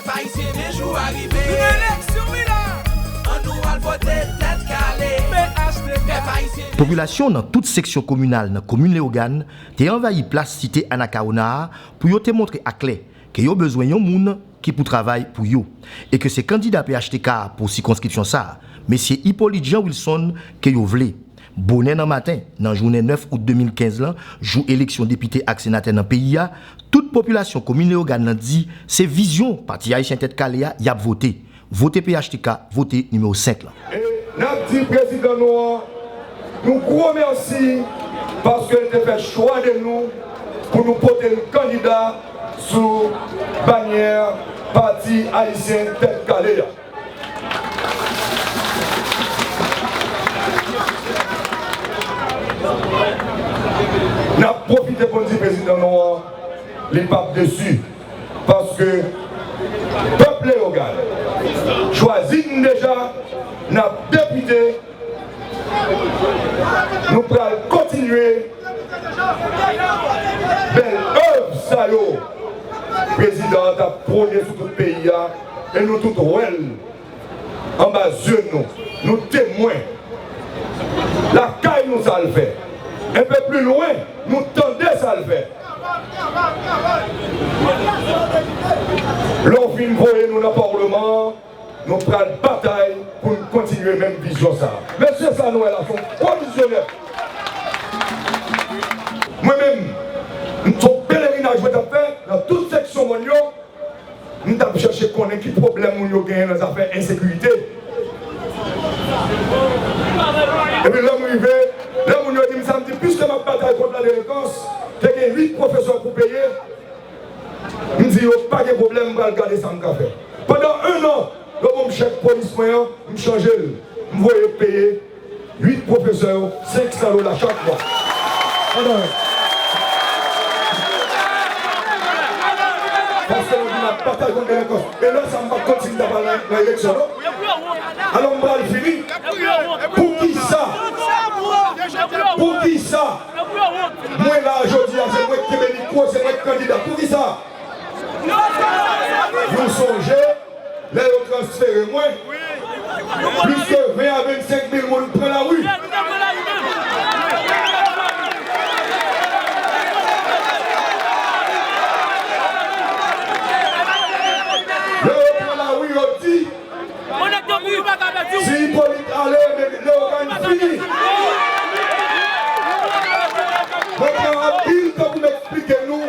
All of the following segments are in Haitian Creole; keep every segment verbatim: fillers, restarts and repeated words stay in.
Pèp ayisyen, men jou a rive. Eleksyon, wi la. Annou al vote tèt kale. P H T K. Pèp ayisyen, men Popilasyon nan tout seksyon kominal nan komin Leyogàn te anvayi plas site Anacaona a pou yo te montre aklè ke yo bezwen yon moun ki pou travay pou yo, e ke se kandida P H T K a pou sikonskripsyon sa a, mesye Hyppolite Jean Wilson, ke yo vle. Bonè nan maten, nan jounen nèf out de mil kenz lan, jou eleksyon depite ak senatè nan peyi a, tout popilasyon komin Leyogàn nan di se vizyon Pati Ayisyen Tèt Kale a y ap vote. Vote P H T K, vote nimewo senk lan. E n ap di prezidan nou an yon gwo mèsi paske l te fè chwa de nou pou nou pote l kandida sou banyè Pati Ayisyen Tèt Kale a. N ap pwofite pou n di prezidan nou an, li p ap desi, paske pèp Leyogàn chwazi n deja, n ap depite, nou pral kontinye bèl èv sa yo prezidan an t ap pwone sou tout peyi a, e nou tout wè l anba zye nou, nou temwen. Lakay nou sa l fè. Enpe pli lwen, nou tande sa l fè. Lè w fin voye nou nan palman an, nou pral batay pou n kontinye menm vizyon sa a. Mesye sa nou wè la, se yon gwo vizyonè. Mwen menm, m se yon pelerinaj mwen t ap fè nan tout seksyon mòn yo. M t ap chèche konnen ki pwoblèm moun yo genyen nan zafè ensekirite. Epi lè m rive, lè moun yo di m sa, m di, piske m ap batay kont ladelekans, te gen uit pwofesè pou peye. M di yo, pa gen pwoblèm, m pral gade sa m ka fè. Pandan en an, yo ban m chèk polis mwen an, m chanje l, m voye peye uit pwofesè yo senk san dola chak mwa. Pandan Paske nou di n ap batay kont delenkans. E lè sa, m p ap konn si m ta pral nan, nan eleksyon, non. Alò, m pral fini. Poukisa? Poukisa? Mwen la jodi a, se mwen ki kenbe mikwo, se mwen ki kandida. Poukisa? Nou sonje, lè yo transfere mwen, plis ke ven a vennsenk mil moun pran lari. Lè yo pran lari, yo di, si Hyppolite ale, men Leyogàn fini. Mwen pran anpil tan pou m eksplike nou.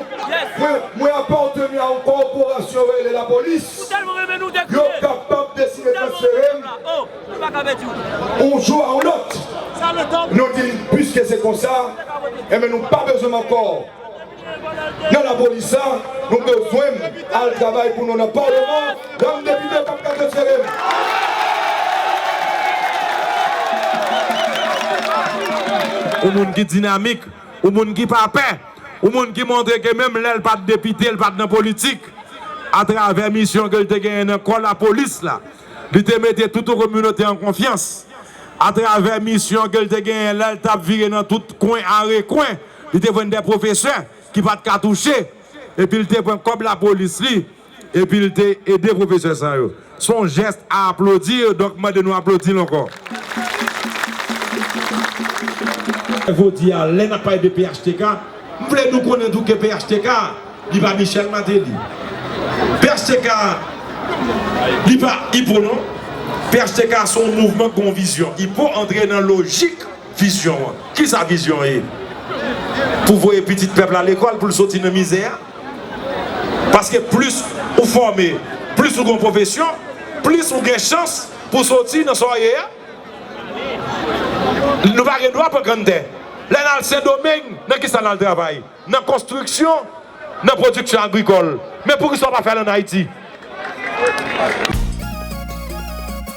Mwen, mwen apateni a yon kòporasyon yo rele lapolis. Yo kapab deside transfere m yon jou a yon lòt. Nou di, piske se konsa, enben, nou pa bezwen m ankò nan lapolis la, nou bezwen m al travay pou nou nan palman. Lè m depite, p ap ka transfere m. Yon moun ki dinamik, yon moun ki pa pè, yon moun ki montre ke menm lè l pa t depite, l pa t nan politik, atravè misyon ke l te genyen nan kò lapolis la, li te mete tout yon kominote an konfyans. Atravè misyon ke l te genyen lè l t ap vire nan tout kwen a rekwen, li te jwenn de pwofesè ki pa t ka touche, epi l te pran kòb lapolis li, epi l te ede pwofesè sa yo. Se yon jès a aplodi, donk m mande nou aplodi l ankò. Jodi a, lè n ap pale de P H T K, m vle nou konnen tou ke P H T K, li pa Michel Martelly. P H T K, li pa Hyppo non. P H T K se yon mouvman ki gen yon vizyon. Hyppo antre nan lojik vizyon an. Kisa vizyon ye? Pou voye pitit pèp la lekòl, pou l soti nan mizè a. Paske plis ou fòme, plis ou gen pwofesyon, plis ou gen chans pou soti nan sa w ye a. Nou pa gen dwa pran grann tè. Lè n al Sendomeng, nan kisa n al travay? Nan konstriksyon, nan pwodiksyon agrikòl. Men poukisa w pa fè l ann Ayiti?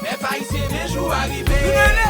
Pèp ayisyen, men jou a rive.